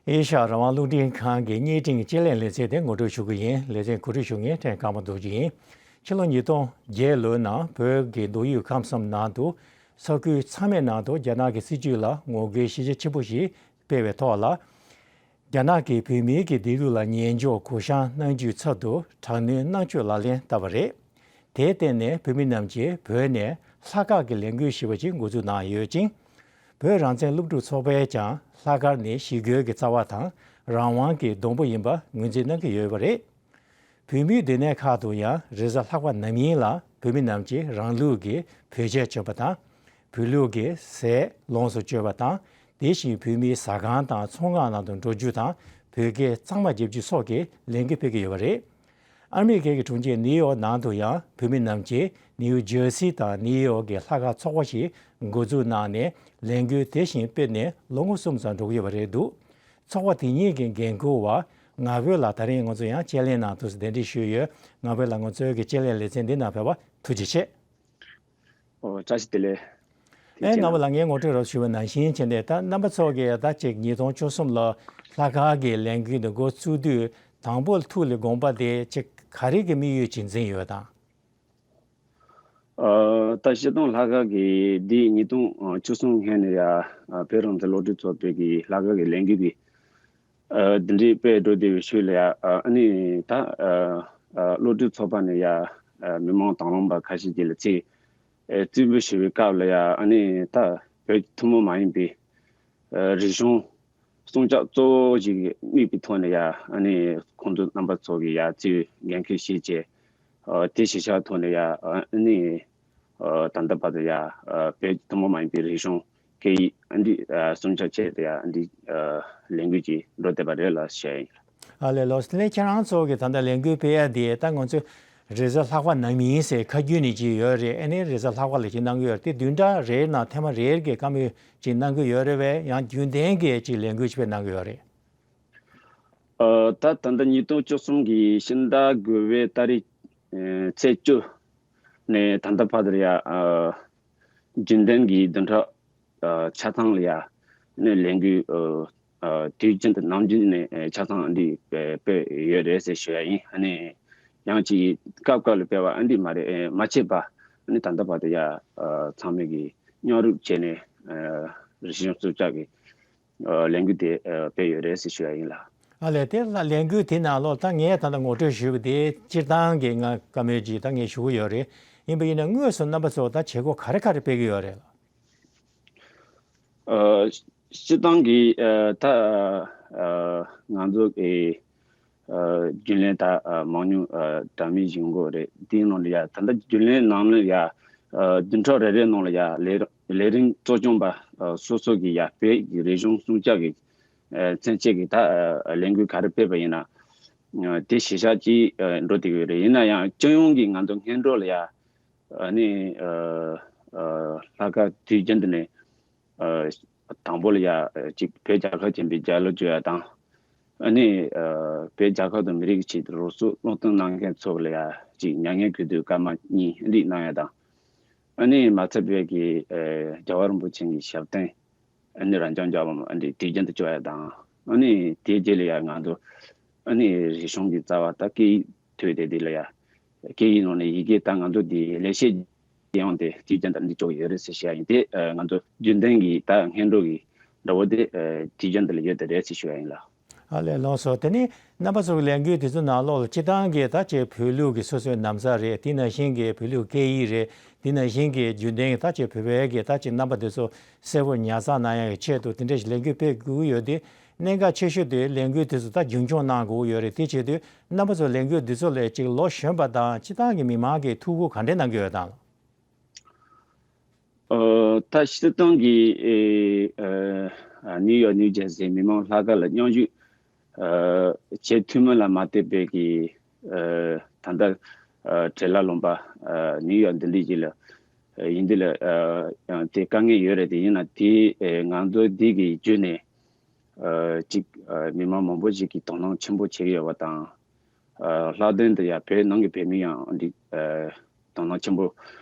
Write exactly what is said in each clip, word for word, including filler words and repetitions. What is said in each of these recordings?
ཨེ་ཤ་ཡ་རང་དབང་རླུང་འཕྲིན་ཁང་གི་བརྙན་འཕྲིན་དཔྱད་གླེང་ལེ་ཚན་དེ་ངོ་སྤྲོད་ཞུ་གི་ཡིན། ལེ་ཚན་གོ་སྒྲིག་ཞུ་མཁན་ཕྲན་ཀརྨ་རྡོ་རྗེ་ཡིན། ཕྱི་ལོ་ཉིས་སྟོང་བརྒྱད་ལོའི་ནང་བོད་ཀྱི་མདོ་དབུས་ཁམས་གསུམ་ནང་དུ་ས་ཁུལ་ཚང་མའི་ནང་དུ་རྒྱ་ནག་གི་སྲིད་བྱུས་ལ་ངོ་རྒོལ་ཤུགས་ཆེ་ཆེན་པོ་ཞིག་སྤེལ་བའི་ཐོག་ལ། རྒྱ་ནག་གིས་བོད་མིའི་གི་བདེ་སྡུག་ལ་ཉན་འཇོག་གུ་བཤངས་གནང་རྒྱུའི་ཚབ་ཏུ་དྲག་གནོན་གནང་སྤྱོད་ལག་ལེན་བསྟར་བ་རེད། དེར་བརྟེན་ནས་བོད་མི་རྣམས་ཀྱིས་བོད་ནས་ལྷག་དཀར་གྱི་ལས་འགུལ་ཞེས་པ་ཅིག་འགོ་འཛུགས་གནང་ཡོད་ཅིང་། བོད་རང་བཙན་སློབ་ཕྲུག་ཚོགས་པས་ཀྱང་ལྷག་དཀར་ནས་ཞི་རྒོལ་གྱི་རྩ་བ་དང་རང་དབང་གི་སྡོང་པོ་ཡིན་པ་ངོས་འཛིན་གནང་གི་ཡོད་པ་རེད། བོད་མིའི་སྡོད་གནས་ཁག་ཏུ་ཡང་རེས་གཟའ་ལྷག་པ་ནམ་ཡིན་ལ་བོད་མི་རྣམས་ཀྱིས་རང་ལུགས་ཀྱི་བོད་ཆས་གྱོན་པ་དང་། བོད་ལུགས་ཀྱི་ཟས་ལོངས་སུ་སྤྱོད་པ་དང་། དེ་བཞིན་བོད་མིའི་ཟ་ཁང་དང་ཚོང་ཁང་ནང་དུ་འགྲོ་རྒྱུ་དང་བོད་སྐད་གཙང་མ་རྒྱབ་རྒྱུ་སོགས་ཀྱི་ལས་འགུལ་སྤེལ་གྱི་ཡོད་པ་རེད། ཨ་མི་རི་ཀའི་གྲོང་ཁྱེར་ནིའུ་ཡོག་ནང་དུ་ཡང་བོད་མི་རྣམས་ཀྱིས་ནིའུ་ཇར་སི་དང་ནིའུ་ཡོག་གི་ལྷག་དཀར་ཚོགས་པ་ཞིག་འགོ་འཛུགས་གནང་ནས་ལས་འགུལ་དེ་བཞིན་སྤེལ་ནས་ལོ་ངོ་གསུམ་ཙམ་འགྲོ་གི་ཡོད་པ་རེད་འདུག་ཚོགས་པ་དེ་གཉིས་ཀྱི་འགན་འཁུར་བ་ངག་དབོན་ལགས་ད་རིང་ང་ཚོ་ཡང་དཔྱད་གླེང་ནང་དུ་གདན་འདྲེན་ཞུས་ཡོད། ངག་དབོན་ལགས་ང་ཚོའི་གི་དཔྱད་གླེང་ལེ་ཚན་འདི་ནང་ཕེབས་པར་ཐུགས་རྗེ་ཆེ། ཨོ་བཀྲ་ཤིས་བདེ་ལེགས། ཨེ་རྣམ་པ་ལགས་ངས་ངོ་སྤྲོད་རོབ་ཞུས་པ་ནང་བཞིན་བྱས་ནས་ད་རྣམ་པ་ཚོ་གིས་ད་ཅིག་ཉིས་སྟོང་བཅུ་གསུམ་ལོ་ལྷག་དཀར་གྱི་ལས་འགུལ་འདི་འགོ་བཙུགས་དུས་དང་པོ་ཐུགས་ལ་དགོངས་པ་དེ་ཅིག་ག་རེ་གི་དམིགས་ཡུལ་ཅིག་འཛིན་ཡོད་དམ། ཨ་ད་སྤྱིར་བཏང་ལྷག་དཀར་གྱི་འདི་ཉིས་སྟོང་བཅུ་གསུམ་སྔོན་ནས་ཡ་ཨ་བོད་རང་བཙན་སློབ་ཕྲུག་ཚོགས་པའི་གི་ལྷག་དཀར་གྱི་ལས་འགུལ་གྱི་ཨ་འདི་འདྲའི་སྤེལ་འགྲོ་བསྡད་པའི་ཤུལ་ལ་ཡ་ཨ་ཨ་ནི་ད་ཨ་ཨ་སློབ་ཕྲུག་ཚོགས་པ་ནས་ཡ་ཨ་མི་མང་དང་བླངས་པ་ཁ་ཤས་ཀྱིས་ལ་ཚིག་ཨ་རྩིས་འབུལ་ཞུ་བའི་སྐབས་ལ་ཡ་ཨ་ནི་ད་བོད་ཀྱི་ཐུན་མོང་མ་ཡིན་པའི་ཨ་རིག་གཞུང་སྲུང་སྐྱོབ་གཙོ་བོ་ཞིག་དམིགས་པའི་ཐོག་ནས་ཡ་ཨ་ནི་ཁོང་ཚོ་རྣམ་པ་ཚོ་གིས་ཡ་རྩིས་འགན་འཁུར་བཞེས་བྱས། ཨ་དེ་གཞིར་བཞག་ཐོག་ནས་ཡ་ཨ་ནི་ཨ་ད་ལྟ་བར་དུ་ཡ་ཨ་བོད་ཐུན་མོང་མ་ཡིན་པའི་རིག་གཞུང་སྐད་ཡིག་ཨ་འདི་ཨ་སྲུང་སྐྱོབ་ཆེད་དུ་ཡ་ཨ་འདི་ཨ་ལས་འགུལ་ཅིག་འགྲོ་བསྡད་པ་རེད་ལ་བཤད་ཡིན། ཨ་ལས་ལགས་སོ། དེ་ནས་ཁྱེད་རང་ཚོ་གི་ད་ལྟ་ལས་འགུལ་སྤེལ་ཡ་དེ་ད་ང་ཚོས་རེས་གཟའ་ལྷག་པ་ནམ་ཡིན་ཟེར་ཁ་རྒྱུན་ནས་ཅིག་ཡོད་རེད། ཨ་ནི་རེས་གཟའ་ལྷག་པ་ལ་ཅིག་གནང་གི་ཡོད་རེད། དེ་བདུན་ཕྲག་རེའི་ནང་ཐེངས་མ་རེར་གི་བཀའ་མོལ་ཅིག་གནང་གི་ཡོད་རེད་པས། ཡང་རྒྱུན་ལྡན་གྱི་ཅིག་ལས་འགུལ་ཅིག་སྤེལ་གནང་གི་ཡོད་རེད། ཨ་ད་ད་ལྟ་ཉིས་སྟོང་བཅུ་གསུམ་གྱི་ཕྱི་ཟླ་དགུ་པའི་ཏ་རིག་ཨ་ཚེས་བཅུ་ནས་ད་ལྟ་བར་དུ་ཡ་ཨ་རྒྱུན་ལྡན་གྱི་བདུན་ཕྲག་ཨ་ཆ་ཚང་ལ་ཡ་ནས་ལས་འགུལ་ཨ་ཨ་དུས་རྒྱུན་དུ་ནམ་རྒྱུན་ནས་ཨ་ཆ་ཚང་འདི་སྤེལ་སྤེལ་ཡོད་རེད་ཟེར་ཞུ་ཡ་ཡིན། ཨ་ནི་ཡང་ཅིག་སྐབས་སྐབས་ལ་སྤེལ་བ་ཨ་འདི་མ་རེད། ཨ་མ་ཆད་པ་ཨ་ནི་ད་ལྟ་བར་དུ་ཡ་ཨ་ཚང་མས་ཀྱི་མཉམ་རུབ་བྱས་ནས་ཨ་རིག་གཞུང་སྲུང་སྐྱོབ་ཀྱི་ཨ་ལས་འགུལ་དེ་ཨ་སྤེལ་ཡོད་རེད་ཟེར་ཞུ་ཡ་ཡིན་ལགས། ཨ་ལས། དེ་ལ་ལས་འགུལ་དེ་ནང་ལོགས་ད་ངས་ད་ལྟ་ངོ་སྤྲོད་ཞུས་པ་དེ་སྤྱིར་བཏང་གི་ང་བཀའ་མོལ་ཅིག་ད་ངས་ཞུ་གི་ཡོད་རེད། ཡིན་པ་ཡིན་ན་དངོས་སུ་རྣམ་པ་ཚོ་ད་བྱེད་སྒོ་ག་རེ་ག་རེ་སྤེལ་གི་ཡོད་རེད་ལགས། ཨ་སྤྱིར་བཏང་གི་ཨ་ད་ཨ་ང་ཚོ་གི་ཨ་རྒྱུན་ལས་ད་ཨ་མང་ཉུང་ཨ་འདྲ་མིན་ཡིན་དགོས་རེད། དེའི་ནང་ལ་ཡ་ད་ལྟ་རྒྱུན་ལས་ནང་ལ་ཡ་ཨ་བདུན་ཕྲག་རེ་རེའི་ནང་ལ་ཡ་ལས་ལས་རིམ་གཙོ་སྐྱོང་པ་ཨ་སོ་སོ་གི་ཡ་བོད་ཀྱི་རིག་གཞུང་སྲུང་སྐྱོབ་ཀྱི་ཨ་མཚོན་བྱེད་ཀྱི་ད་ཨ་ལས་འགུལ་ག་རེ་སྤེལ་བ་ཡིན་ན་ཨ་དེ་གཞིར་བཞག་ཅིག་ཨ་འགྲོ་བསྡད་ཀྱི་ཡོད་རེད། ཡིན་ན་ཡང་སྤྱི་ཡོངས་ཀྱི་ང་ཚོ་སྔོན་འགྲོ་ལ་ཡ་ཨ་ནི་ཨ་ཨ་ལྷག་དཀར་དུས་རྒྱུན་དུ་ནས་ཨ་དང་པོ་ལ་ཡ་ཨ་ཅིག་བོད་རྒྱལ་ཁབ་ཆེན་པོའི་རྒྱལ་གླུ་བརྗོད་ཡ་དང་། ཨ་ནི་ཨ་བོད་རྒྱལ་ཁབ་དང་མི་རིགས་ཀྱི་ཆེད་དུ་རོགས་སྐྱོར་སློབ་སྟོན་གནང་མཁན་ཚོ་ལ་ཡ་ཅིག་མྱ་ངན་གུས་འདུད་སྐར་མ་གཉིས་འདི་གནང་ཡ་དང་། ཨ་ནི་མ་ཚད་བོད་ཀྱི་ཨ་རྒྱལ་བ་རིན་པོ་ཆེ་གི་ཞབས་བརྟན་ཨ་ནི་རབ་འབྱམས་རྒྱལ་བ་ཨ་ནི་དུས་རྒྱུན་དུ་བཅོ་ཡ་དང་། ཨ་ནི་དེའི་རྗེས་ལ་ཡ་ང་ཚོ་ཨ་ནི་རིག་གཞུང་གི་རྩ་བ་ད་སྐད་ཡིག་ཐོས་དེ་འདི་ལ་ཡ་སྐད་ཡིག་ནང་ནས་ཡི་གེ་ད་ང་ཚོ་འདི་ལེགས་བཤད་ཡང་དེ་དུས་རྒྱུན་དུ་འདི་ཅོག་ཡོད་རེད་ཟེར་ཞུ་ཡ་ཡིན། དེ་ཨ་ང་ཚོ་རྒྱུན་ལྡན་གྱི་ད་སྔོན་འགྲོ་གི་འདྲ་བོ་དེ་ཨ་དུས་རྒྱུན་དུ་ལ་ཡོད་དེ་རེད་ཟེར་ཞུ་ཡ་ཡིན་ལགས། ཨ་ལས། ལགས་སོ། དེ་ནི་རྣམ་པ་ཚོ་གི་ལས་འགུལ་དེ་ཚོ་ནང་ལོགས་ལ་སྤྱིར་བཏང་གི་ད་ཅིག་བོད་ལུགས་ཀྱི་སོ་སོའི་ན་བཟའ་རེད། དེ་ནང་བཞིན་གྱི་བོད་ལུགས་སྐད་ཡིག་རེད། དེ་ནང་བཞིན་གྱི་རྒྱུན་ལྡན་གྱི་ད་ཅིག་བོད་པའི་གི་ད་ཅིག་རྣམ་པ་དེ་ཚོ་གསལ་པོ་ཉར་ཚགས་གནང་ཡག་གི་ཆེད་དུ་དེ་འདྲ་ཞིག་ལས་འགུལ་སྤེལ་དགོས་ཀྱི་ཡོད་དེ། གནད་འགག་ཆེ་ཤོས་དེ་ལས་འགུལ་དེ་ཚོ་ད་རྒྱུན་འཁྱོངས་གནང་དགོས་ཀྱི་ཡོད་རེད། དེ་བྱེད་དུས་རྣམ་པ་ཚོ་ལས་འགུལ་འདི་ཚོ་ལ་ཅིག་ལོ་གཞོན་པ་དང་སྤྱིར་བཏང་གི་མི་མང་གིས་ཐུགས་ཁུར་ག་འདྲས་གནང་གི་ཡོད་དམ། ཨ་ད་སྤྱིར་བཏང་གི་ཨེ་ཨ་ནིའུ་ཡོག་ནིའུ་ཇར་སི་མི་མང་ལྷག་དཀར་ལ་མཉམ་ཞུགས་ཨ་བྱེད་ཐུབ་མིན་ལ་མ་ལྟོས་པའི་གི་ཨ་ད་ལྟ་ཨ་བྲེལ་བ་ལངས་པ་ཨ་ནིའུ་ཡོག་འདི་འདྲ་ཅིག་ལ་ཨ་ཡིན་འདི་ལ་ཨ་ཡང་དེ་དཀའ་ངལ་ཡོད་རེད། དེ་ཡིན་ན་དེ་ཨེ་ང་ཚོ་འདི་གི་བརྒྱུད་ནས་ཨ་ཅིག་ཨ་མི་མང་མང་པོ་ཞིག་གིས་དོ་སྣང་ཆེན་པོ་བྱེད་ཀྱི་ཡོད་པ་དང་། ཨ་ལྷག་དོན་དུ་ཡང་བོད་ནང་གི་བོད་མི་ཡང་འདི་ཨ་དོ་སྣང་ཆེན་པོ་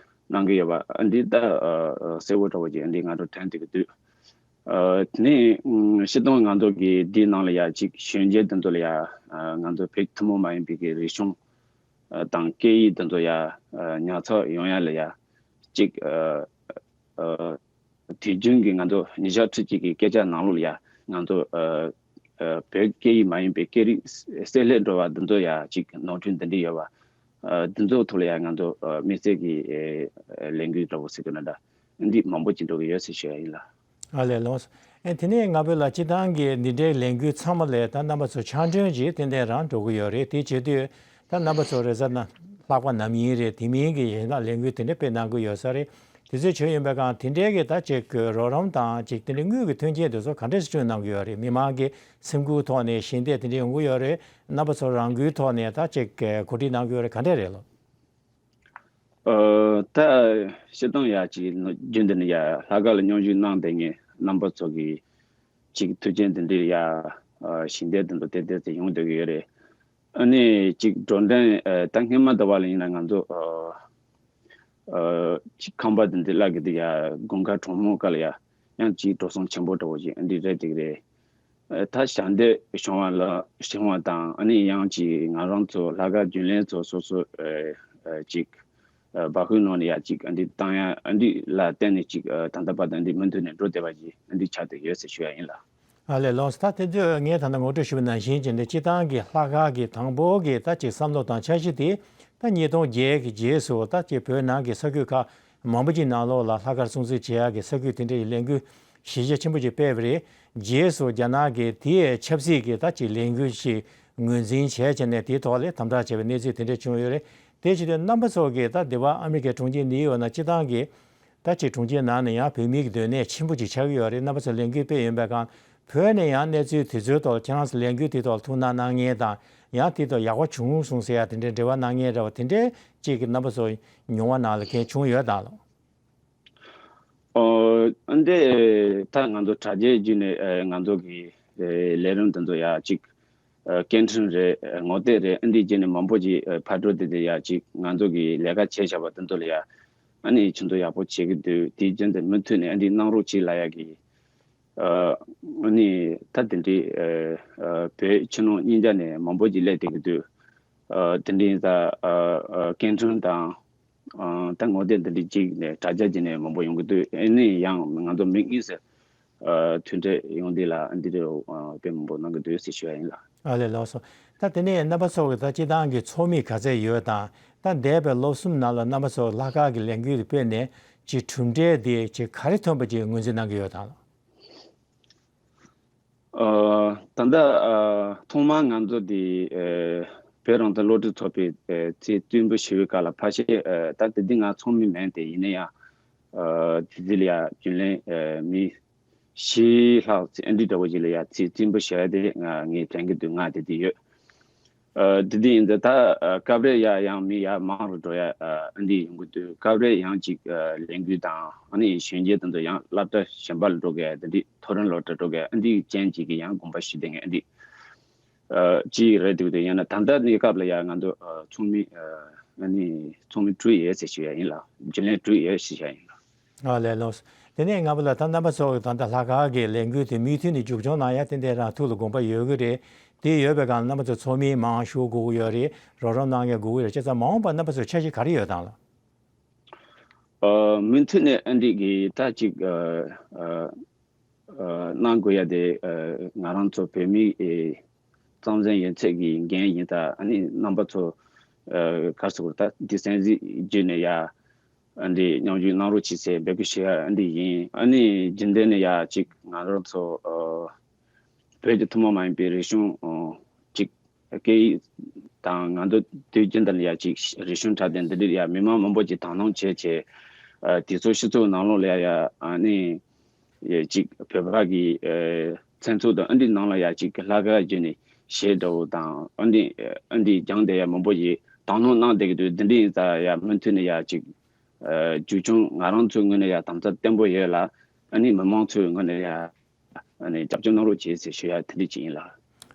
གནང་གི་ཡོད་པ་འདི་ད་ཨ་གསལ་པོ་འདྲ་བོ་ཅིག་འདི་ང་ཚོ་དྲན་ཐུབ་ཀྱི་འདུག། ཨ་དེ་ནས་ཨུམ་སྤྱིར་བཏང་ང་ཚོ་གི་འདིའི་ནང་ལ་ཡ་ཅིག་གཞོན་སྐྱེས་དེ་ཚོ་ལ་ཡ་ཨ་ང་ཚོ་བོད་ཐུན་མོང་མ་ཡིན་པའི་གི་རིག་གཞུང་ཨ་དང་སྐད་ཡིག་དེ་ཚོ་ཡ་ཨ་ཉར་ཚགས་ཡོང་ཡ་ལ་ཡ་ཅིག་ཨ་ཨ་དུས་རྒྱུན་གྱི་ང་ཚོ་ཉིན་ཞག་ཁྲི་གཅིག་གི་སྐད་ཆ་ནང་ལོགས་ལ་ཡ་ང་ཚོ་ཨ་ཨ་བོད་སྐད་ཡིག་མ་ཡིན་པའི་སྐད་རིགས་བསྲེས་ལྷད་འགྲོ་བ་འདི་ཚོ་ཡ་ཅིག་ནོར་འཁྲུལ་འདི་འདྲ་ཡོད་པ། ཨ་འདི་ཚོ་ཐོག་ལ་ཡ་ང་ཚོ་ཨ་དམིགས་བསལ་གྱི་ཨ་ལས་འགུལ་འདྲ་བོ་ཟེར་དགོས་ན་འདྲ་འདི་མང་པོ་ཅིག་འགྲོ་གི་ཡོད་ཟེར་ཞུ་ཡ་ཡིན་ལ། ཨ་ལས་ལགས་སོ། ཨེ་དེ་ནས་ང་ཕོད་ལ་སྤྱི་བཏང་གི་འདི་འདྲའི་ལས་འགུལ་ཚང་མ་ལས་ད་རྣམ་པ་ཚོ་ཆ་འདོན་གྱིས་ཏན་ཏན་རང་འགྲོ་གི་ཡོད་རེད། དེ་བྱེད་དུས་ད་རྣམ་པ་ཚོ་རེས་གཟའ་ན་ལྷག་པ་ནམ་ཡིན་རེད། དེ་མིན་གྱི་གཞན་དག་ལས་འགུལ་དེ་འདྲ་སྤེལ་གནང་གི་ཡོད་ས་རེད། དེ་ཚོའི་བྱས་ཡིན་པའི་སྒང་དེ་འདྲའི་གི་ད་ཅིག་གི་རོགས་རམ་དང་ཅིག་དེ་འདྲའི་དངུལ་གྱི་མཐུན་རྐྱེན་དེ་ཚོ་ག་འདྲས་སེ་བསྐྲུན་གནང་གི་ཡོད་རེད། མི་མང་གི་སེམས་ཁུར་ཐོག་ནས་ཞལ་འདེབས་དེ་འདྲ་ཡོང་གི་ཡོད་རེད། རྣམ་པ་ཚོ་རང་འགུལ་ཐོག་ནས་ད་ཅིག་གི་གོ་སྒྲིག་གནང་གི་ཡོད་རེད། ག་འདྲས་རེད་ལོ། ཨ་ད་སྤྱིར་བཏང་ཡ་ཅིག་རྒྱུན་དུ་ནས་ཡ་ལྷག་དཀར་ལ་སྙོམས་ཞུགས་གནང་བསྡད་མཁན་རྣམ་པ་ཚོ་གི་ཅིག་མཐུན་རྐྱེན་དེ་འདྲའི་ཡ་ཨ་ཞལ་འདེབས་དེ་ཚོ་ཏན་ཏན་དེ་ཡོང་བསྡད་ཀྱི་ཡོད་རེད། ཨ་ནི་ཅིག་འགྲོ་གྲོན་ཨ་ད་སྔོན་མ་འདྲ་བ་ལ་ཡིན་ན་ང་ཚོ་ཨ་ཨ་ཅིག་ཁང་པ་དེ་འདྲ་གླ་གི་དེ་ཡ་དགུན་ཁ་གྲང་མོ་སྐབས་ལ་ཡ་ཡང་ཅིག་འགྲོ་སོང་ཆེན་པོ་འདྲ་བོ་ཅིག་འདི་རེད་དེ་རེད། ཨ་ད་ཞལ་འདེབས་བྱུང་བ་ལ་བྱུང་བ་དང་ཨ་ནི་ཡང་ཅིག་ང་རང་ཚོ་ལྷག་དཀར་རྒྱུན་ལས་ཚོ་སོ་སོ་ཨ་ཨ་ཅིག་ཨ་སྦ་ཁུག་ནང་ནས་ཡ་ཅིག་ཨ་འདི་བཏང་ཡ་ཨ་འདི་ལ་བརྟེན་ནས་ཅིག་ཨ་ད་ལྟ་བར་དུ་འདི་མུ་མཐུད་ནས་འགྲོ་བསྡད་པ་ཅིག་ཨ་འདི་ཆགས་བསྡད་ཡོད་ཟེར་ཞུ་ཡ་ཡིན་ལ། ཨ་ལས་ལགས་སོ། ད་དེ་དུས་ངས་ད་ལྟ་ངོ་སྤྲོད་ཞུས་པ་ནང་བཞིན་བྱས་ནས་སྤྱིར་བཏང་གི་ལྷག་དཀར་གྱི་དང་པོ་གི་ད་ཅིག་བསམ་བློ་དང་འཆར་གཞི་དེ་ད་ཉིས་སྟོང་བརྒྱད་ཀྱི་རྗེས་སུ་ད་ཅིག་བོད་ནང་གི་ས་ཁུལ་ཁག་མང་པོ་ཅིག་ནང་ལོགས་ལ་ལྷག་དཀར་སྲུང་བརྩི་བྱེད་ཡག་གི་ས་ཁུལ་དེ་འདྲའི་ལས་འགུལ་གཞི་རྒྱ་ཆེན་པོ་ཅིག་སྤེལ་བ་རེད། རྗེས་སུ་རྒྱ་ནག་གི་དེའི་ཆབ་སྲིད་ཀྱི་ད་ཅིག་ལས་འགུལ་ཞིག་ངོས་འཛིན་བྱས་བྱས་ནས་དེའི་ཐོག་ལ་དམ་དྲག་བྱས་པའི་གནས་ཚུལ་དེ་འདྲ་བྱུང་ཡོད་རེད། དེ་བྱེད་དུས་རྣམ་པ་ཚོ་གིས་ད་འདི་བ་ཨ་མི་རི་ཀའི་གྲོང་ཁྱེར་ནིའུ་ཡོག་ནང་སྤྱིར་བཏང་གི་ད་ཅིག་གྲོང་ཁྱེར་ནང་ནས་ཡང་བོད་མིའི་སྡོད་གནས་ཆེན་པོ་ཅིག་ཆགས་ཀྱི་ཡོད་རེད། རྣམ་པ་ཚོ་ལས་འགུལ་སྤེལ་ཡོད་པའི་སྒང་བོད་ནས་ཡང་གནས་ཚུལ་དེ་ཚོའི་ཐོག་ཁྱེད་རང་ཚོ་ལས་འགུལ་དེའི་ཐོག་ཐུགས་སྣང་གནང་མཁན་དང་ཡང་དེའི་ཐོག་ཡག་པོ་བྱུང་སོང་ཟེར་ཡ་དེ་འདྲའི་འབྲེལ་བ་གནང་མཁན་འདྲ་བ་དེ་འདྲའི་ཅིག་གི་རྣམ་པ་ཚོ་མྱོང་བ་ནང་ལ་མཁན་བྱུང་ཡོད་དམ་ལགས། ཨོ་འདི་ད་ང་ཚོ་དྲ་རྒྱའི་བརྒྱུད་ནས་ཨ་ང་ཚོ་གི་ཨ་ལས་རིམ་དེ་ཚོ་ཡ་ཅིག་ཨ་སྐད་འཕྲིན་རེད། ཨ་ངོ་དེབ་རེད། ཨ་འདི་བརྒྱུད་ནས་མང་པོ་ཅིག་ཨ་ཕར་འགྲོ་དེ་དེ་ཡ་ཅིག་ང་ཚོ་གི་ལས་ཀ་བྱས་བཞག་པ་དེ་ཚོ་ལ་ཡ་ཨ་ནི་ཆུ་ཚོད་ཡག་པོ་བྱེད་ཀྱི་འདུག་དེའི་རྒྱུན་དུ་མུ་མཐུད་ནས་ཨ་འདི་གནང་རོགས་གྱིས་ལབ་ཡ་གི་ཨ་ཨ་ནི་ད་དེ་འདྲའི་ཨ་ཨ་བོད་ཕྱི་ནང་གཉིས་ཆ་ནས་མང་པོ་ཅིག་སླེབས་བསྡད་ཀྱི་འདུག་ཨ་དེ་འདྲའི་ད་ཨ་ཨ་སྐད་འཕྲིན་དང་ཨ་ད་ངོ་དེབ་འདི་འདྲའི་ཅིག་ནས་དྲ་རྒྱ་ཅིག་ནས་མང་པོ་ཡོང་གི་འདུག་ཨ་ནི་ཡང་ང་ཚོ་མིག་གཉིས་སུ་ཨ་མཐུན་འབྲེལ་ཡོང་དུས་ལ་འདི་འདྲའི་ཨ་དཔེ་མང་པོ་གནང་གི་འདུག་ཟེར་ཞུ་ཡ་ཡིན་ལགས། ཨ་ལས་ལགས་སོ། ད་དེ་ནས་རྣམ་པ་ཚོ་གི་ད་སྤྱིར་བཏང་གི་ཚོགས་མི་ག་ཚད་ཡོད་དང་ད་འདས་པའི་ལོ་གསུམ་ནང་ལ་རྣམ་པ་ཚོ་ལྷག་དཀར་གྱི་ལས་འགུལ་དེ་སྤེལ་ནས་ཅིག་གྲུབ་འབྲས་དེ་ཅིག་ག་རེ་ཐོན་པ་ཅིག་ངོས་འཛིན་གནང་གི་ཡོད་དམ་ལགས། ཨ་ད་ལྟ་ཨ་ཐོག་མར་ང་ཚོ་འདི་ཨ་བོད་རང་བཙན་སློབ་ཕྲུག་ཚོགས་པའི་ཨ་རྩིས་རྩིས་འབུལ་ཞུ་བའི་སྐབས་ལ་ཕལ་ཆེར་ཨ་ད་དེ་དུས་ང་ཚོགས་མི་མིན་ཏེ་ཡིན་ན་ཡང་ཨ་དེ་དུས་ལ་ཡ་རྒྱུན་ལས་ཨ་མི་བཞི་ལྷག་ཙམ་ཨ་འདི་འདྲ་བོ་ཞིག་ལ་ཡ་རྩིས་རྩིས་འབུལ་ཞུ་ཡ་དེ་ང་ངས་དྲན་གྱི་འདུག་ང་དེ་དུས་ཡོད། ཨ་དེ་དུས་ཡིན་ཙང་ད་ཨ་སྐབས་རེ་ཡ་ཡང་མི་ཡ་མང་རུ་འགྲོ་ཡ་ཨ་འདི་ཡོང་གི་འདུག་སྐབས་རེ་ཡང་ཅིག་ཨ་ལས་འགུལ་དང་ཨ་ནི་གཞོན་སྐྱེས་དེ་ཚོ་ཡང་སློབ་གྲྭ་གཞན་པ་ལ་འགྲོ་གི་དེ་འདྲའི་མཐོ་རིམ་སློབ་གྲྭ་འགྲོ་གི་ཨ་འདི་ཅན་ཅིག་གི་ཡང་དགོངས་པ་ཞུས་བསྡད་མཁན་ཨ་འདི་ཨ་ཅིག་རེད་འདུག་དེ་ཡང་ན་ད་ལྟ་གནས་སྐབས་ལ་ཡ་ང་ཚོ་ཨ་ཚོགས་མི་ཨ་ཨ་ནི་ཚོགས་མི་དྲུག་ཡོད་ཟེར་ཞུ་ཡ་ཡིན་ལགས། རྒྱུན་ལས་དྲུག་ཡོད་ཞུ་ཡ་ཡིན་ལགས། ཨ་ལས་ལགས། དེ་ནས་ང་ཕོད་ལ་ད་རྣམ་པ་ཚོ་གི་ད་ལྟ་ལྷག་དཀར་གྱི་ལས་འགུལ་དེ་མུ་མཐུད་ནས་མཇུག་སྐྱོང་གནང་ཡ་ཏན་ཏན་རང་ཐུགས་ལ་དགོངས་པ་ཡོད་ཀྱི་རེད། དེ་ཡོད་པའི་སྒང་ལ་རྣམ་པ་ཚོ་ཚོགས་མི་མང་ཤོས་དགོས་ཀྱི་ཡོད་རེད། རོགས་རམ་གནང་མཁན་དགོས་ཀྱི་རེད། བྱས་ཙང་མ་འོངས་པར་རྣམ་པ་ཚོའི་འཆར་གཞི་ག་རེ་ཡོད་དམ་ལགས། ཨ་མུ་མཐུད་ནས་ཨ་འདི་གི་ད་ཅིག་ཨ་ཨ་ཨ་གནང་དགོས་ཡ་དེ་ཨ་ང་རང་ཚོ་བོད་མི་ཨེ་གཙང་བཙན་ཡོད་ཚད་ཀྱི་འགན་ཡིན། ད་ཨ་ནི་རྣམ་པ་ཚོ་ཨ་ག་རེ་ཟེར་དགོས་རེད། ད་འདི་གསན་གཟིགས་བརྒྱུད་ནས་ཡ་ཨ་འདི་མཉམ་ཞུགས་གནང་རོགས་གྱིས་ཟེར་འབོད་སྐུལ་ཞུ་ཡ་ཨ་འདི་ཡིན། ཨ་ནི་རྒྱུན་ལྡན་ནས་ཡ་ཅིག་ང་རང་ཚོ་ཨ་བོད་ཀྱི་ཐུན་མོང་མ་ཡིན་པའི་རིག་གཞུང་ཨ་ཅིག་སྐད་ཡིག་དང་ང་ཚོ་དུས་རྒྱུན་དུ་ལ་ཡ་ཅིག་རིག་གཞུང་འཁྲབ་སྟོན་འདི་འདྲ་ཡ་མི་མང་མང་པོ་ཅིག་དང་བླངས་བྱས་བྱས་ཨ་དེ་ཚོ་སྤྱི་ཚོགས་ནང་ལོགས་ལ་ཡ་ཡ་ཨ་ནི་ཡ་ཅིག་བོད་པ་གི་ཨ་མཚན་ཚུགས་དང་ཨ་འདི་ནང་ལ་ཡ་ཅིག་ལྷག་དཀར་བརྒྱུད་ནས་གཞས་འདྲ་བོ་དང་ཨ་འདི་ཨ་འདི་སྦྱངས་བསྡད་ཡ་མང་པོ་ཞིག་དང་བླངས་གནང་བསྡད་ཀྱི་འདུག་འདི་འདྲ་ཡིན་ཙང་ཡ་མུ་མཐུད་ནས་ཡ་ཅིག་ཨ་མཇུག་སྐྱོང་ང་རང་ཚོའི་ངོས་ནས་ཡ་དམ་བཅའ་བརྟན་པོ་ཡོད་ལ་ཨ་ནི་མི་མང་ཚོའི་ངོས་ནས་ཡ་ཨ་ནི་རྒྱབ་སྐྱོར་གནང་རོགས་བྱེད་ཟེར་ཞུ་ཡ་དེ་འདྲ་ཅིག་ཡིན་ལགས།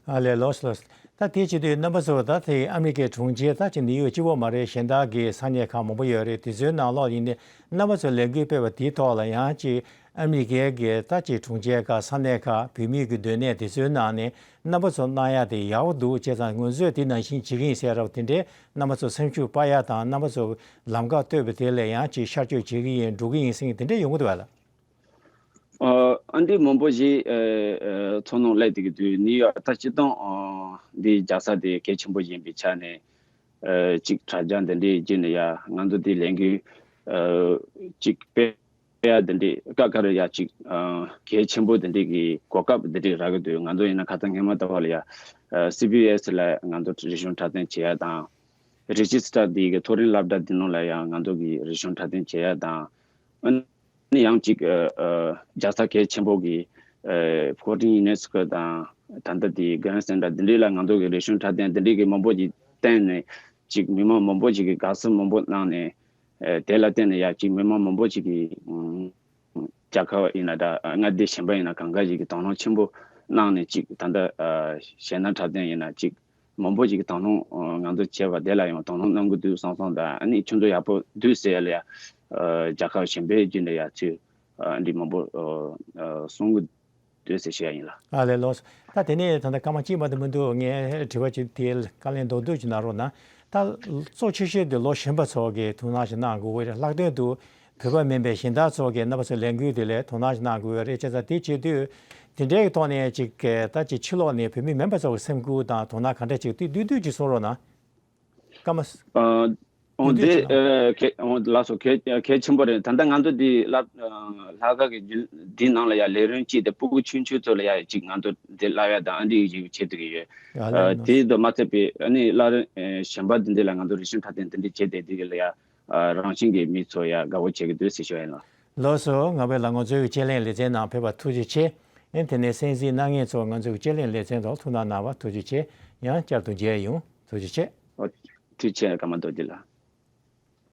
ཨ་ལས་ལགས་སོ་ལགས་སོ། ད་དེ་བྱེད་དུས་རྣམ་པ་ཚོ་ད་དེ་ཨ་མི་རི་ཀའི་གྲོང་ཁྱེར་ད་ཅིག་ནིའུ་ཡོག་གཅིག་པོ་མ་རེད། གཞན་དག་གི་ས་གནས་ཁག་མང་པོ་ཡོད་རེད། དེ་ཚོའི་ནང་ལོགས་ཡིན་ནའི་རྣམ་པ་ཚོ་ལས་འགུལ་སྤེལ་བ་དེའི་ཐོག་ལ་ཡང་ཅིག་ ཨ་མི་རི་ཀའི་གི་ད་ཅིག་གྲོང་ཁྱེར་ཁག་ས་གནས་ཁག་བོད་མིའི་གི་སྡོད་གནས་དེ་ཚོའི་ནང་ནས་རྣམ་པ་ཚོ་གནང་ཡ་དེ་ཡག་པོ་འདུག་བྱས་ཙང་ང་ཚོས་དེ་ནང་བཞིན་བྱེད་ཀྱི་ཡིན་ཟེར་རབ་དེ་འདྲའི་རྣམ་པ་ཚོ་སེམས་ཤུགས་སྤར་ཡ་དང་རྣམ་པ་ཚོ་ལམ་ཁ་བཏོད་པ་དེ་ལ་ཡང་ཅིག་ཤར་བསྐྱོད་བྱེད་ཀྱི་ཡིན་འགྲོ་གི་ཡིན་ཟེར་མཁན་དེ་འདྲ་ཡོང་གི་འདུག་བ་ལ། ཨ་འདི་མང་པོ་ཞིག་ཚོགས་ནང་སླེབས་དེ་གི་དུས་ནིའུ་ཡོག་ད་སྤྱིར་བཏང་འདི་རྒྱལ་ས་དེ་གལ་ཆེན་པོ་ཡིན་པའི་ཆ་ནས་ཅིག་དྲ་རྒྱ་འདི་འདྲའི་བརྒྱུད་ནས་ཡ་ང་ཚོ་དེ་ལས་འགུལ་ཅིག་སྤེལ་ཡ་འདི་འདྲའི་སྐབས་ཁ་རེ་ཡ་ཅིག་གལ་ཆེན་པོ་འདི་འདྲའི་གི་གོ་སྐབས་འདི་འདྲའི་རག་གི་འདུག་ང་ཚོ་ཡིན་ན་ཁ་སང་སྔོན་མ་ལྟ་བུ་ལ་ཡ་སི་བི་ཨེ་སི་ལ་ང་ཚོ་རིག་གཞུང་འཁྲབ་སྟོན་བྱེད་ཡ་དང་། རི་ཇི་སི་ཊར་འདི་གི་མཐོ་རིམ་སློབ་གྲྭ་འདི་ནང་ལ་ཡང་ང་ཚོ་གི་རིག་གཞུང་འཁྲབ་སྟོན་བྱེད་ཡ་དང་། ཨ་ནི་ཡང་ཅིག་ཨ་ཨ་རྒྱལ་ས་གལ་ཆེན་པོ་གི་ཨ་ཕོར་ཊིན་ཡུ་ནེ་སི་ཀོ་དང་ད་ལྟ་དེ་གྷ་རན་སེན་ཊར་འདི་འདྲའི་ལ་ང་ཚོ་གི་རིག་གཞུང་འཁྲབ་སྟོན་འདི་འདྲའི་གི་མང་པོ་ཅིག་བསྟན་ནས་ཅིག་མི་མང་མང་པོ་ཅིག་གི་དགའ་བསུ་མང་པོ་གནང་ནས་ཨ་དེ་ལ་བརྟེན་ནས་ཡ་ཅིག་མི་མང་མང་པོ་ཅིག་གི་ཨ་རྒྱལ་ཁབ་ཡིན་ན་འདྲ་མངའ་སྡེ་གཞན་པ་ཡིན་ན་གང་ག་ཅིག་གི་དོ་སྣང་ཆེན་པོ་གནང་ནས་ཅིག་ད་ལྟ་ཨ་གཞས་སྣ་འཁྲབ་སྟོན་ཡིན་ན་ཅིག་མང་པོ་ཞིག་གིས་དོ་སྣང་ང་ཚོ་བྱས་པ་དེ་ལ་ཡང་དོ་སྣང་གནང་གི་འདུག་བསམ་བསམ་དང་ཨ་ནི་ཁྱོད་ཚོ་ཡག་པོ་འདུག་ཟེར་ཡ་ལ་ཡ་རྒྱལ་ཁབ་གཞན་པའི་རྒྱུད་ནས་ཡ་ཚུལ་འདི་མང་པོ་གསུང་གི་འདུག་ཟེར་བཤད་ཡ་ཡིན་ལ། ཨ་ལས་ལགས་སོ། ད་དེ་ནས་ད་ལྟ་སྐར་མ་གཅིག་མ་གཏོགས་མི་འདུག་ངས་དྲི་བ་ཅིག་དེ་བཀའ་ལན་མདོར་བསྡུས་ཅིག་གནང་རོགས་གནང་། ད་གཙོ་ཆེ་ཤོས་དེ་ལོ་གཞོན་པ་ཚོ་གིས་དོ་སྣང་ཞིག་གནང་དགོས་ཀྱི་རེད། ལྷག་དོན་དུ་བོད་པ་མིན་པའི་གཞན་དག་ཚོ་གིས་རྣམ་པ་ཚོའི་ལས་འགུལ་དེ་ལ་དོ་སྣང་ཞིག་གནང་དགོས་ཀྱི་རེད། བྱས་ཙང་དེ་བྱེད་དུས་དེ་འདྲའི་ཐོག་ནས་ཅིག་ད་ཅིག་ཕྱི་ལོགས་ནས་བོད་མི་མིན་པ་ཚོ་གི་སེམས་ཁུར་དང་དོ་སྣང་ག་འདྲ་ཅིག་ཏུ་བསྡུས་བསྡུས་ཅིག་གསུང་རོགས་གནང་། སྐར་མ། ཨ་འོ་བསྡུས་བསྡུས་དེ་ཅིག་གནང་། ཨ་གལ་འོ་ལགས་སོ་གལ་གལ་ཆེན་པོ་རེད། ད་ལྟ་ང་ཚོ་འདི་ལ་ལྷག་དཀར་གི་རྒྱུན་འདི་ནང་ལ་ཡ་ལས་རིམ་གཅིག་དེ་སྤུ་གུ་ཆུང་ཆུང་ཚོ་ལ་ཡ་ཅིག་ང་ཚོ་འདི་བསླབ་ཡ་དང་ཨ་འདི་ཡི་བྱེད་ཐུབ་ཀྱི་ཡོད། ཨ་ལས་ཨ་ནོར། དེ་དུ་མ་ཚད་པའི་ཨ་ནི་བསླབ་རིམ་ཨ་གཞན་པ་འདི་འདི་ལ་ང་ཚོ་རིག་གཞུང་འཁྲབ་སྟོན་འདི་འདྲ་བྱེད་བསྡད་དུས་ལ་ཡ་ཨ་རང་བཞིན་གྱི་མི་ཚོ་ཡ་དགའ་བོ་བྱེད་ཀྱི་འདུག་ཟེར་ཞུ་ཡ་ཡིན་ལགས། ལགས་སོ། ང་བས་ལ་ང་ཚོའི་དཔྱད་གླེང་ལེ་ཚན་ནང་ཕེབས་པར་ཐུགས་རྗེ་ཆེ། ཨེ་དེ་ནས་གསན་གཟིགས་གནང་མཁན་ཚོ་ང་ཚོའི་དཔྱད་གླེང་ལེ་ཚན་ཐོག་ཐུགས་སྣང་གནང་བར་ཐུགས་རྗེ་ཆེ། ཡང་བསྐྱར་དུ་མཇལ་ཡོང་། ཐུགས་རྗེ་ཆེ། ཨོ། ཐུགས་རྗེ་ཆེ་ཀརྨ་རྡོ་རྗེ་ལགས།